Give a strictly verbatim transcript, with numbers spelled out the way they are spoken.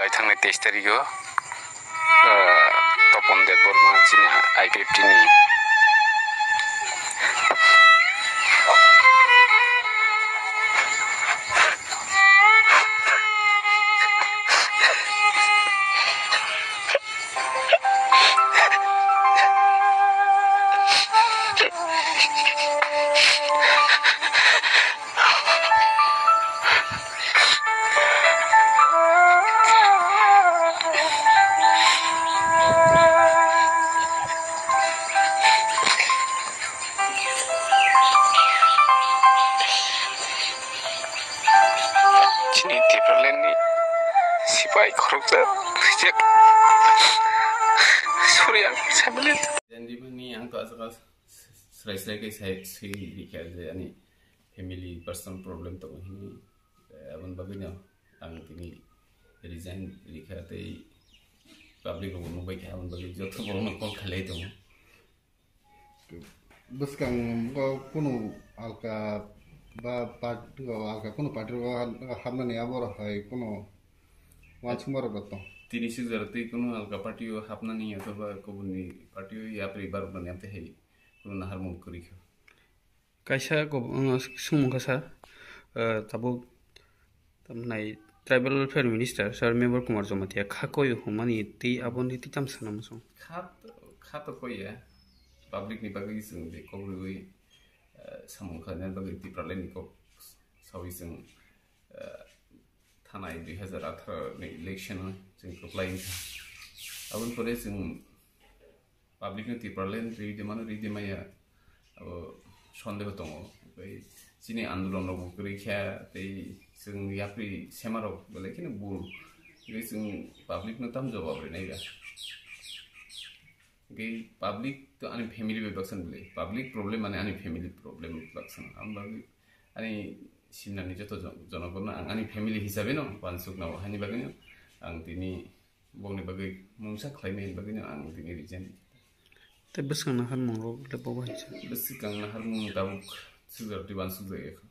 Thangnai teis tarigo, ah, Topon Debbarma chini I P F T ni. Chini Tipraland ni sipai khoroksa rijak. Sorry, ang family. Jandi mani ang to asal srai srai ke sai sui rikha je ani family personal problem tongo hini. Eh, aboni bagwi no ang tini resign rikha tei public rok nukbai kha, aboni bagwi joto borok no call khalai tongo. Bwskang bo kunu alka ba part-, alka kunu party o hapnani abo rok hai kunu uansukma rok tong. Tini sijak tei kunu alka party o hapnani othoba kubuni party o yapri baroknani amtwi hai kunu naharmung kwrwi kha. Kaisa kok-, uh, swngmung kha sir, uh, tabuk tamnai Tribal Welfare Minister Sir Mevar Kumar Jamatia kha koi hwnmani tei aboni tei tamo sana muchung. Kha, kha to koi ya, public ni bagwi chwng je kok rwui, uh, samung khlaina bagwi Tipraland ni kok saui chwng, uh, thanai dui hazar atharo ni election o chwng kwplai wngkha. Aboni pore chwng public no Tipraland ri de mano, ri de maya, abo sondeho tongo. Bai chini andolon rok bo kwrwi kha tei chwng yapri sema rok belai kheno bul. Bai chwng public no tam jawab rinai ba. Bai public to ani family bai baksa ni belai. Public problem mane ani family problem baksa. Ang bagwi ani simnani joto jon-, jonogono ang ani family hisabe no uansuk nao. Hani bagwi no ang tini bongni bagwi mungsa khlaimani bagwi no ang tini resign. Tei bwskang naharmung rok le bo bai se. Bwskang naharmung tabuk sujak twi uansuk jagwi kha.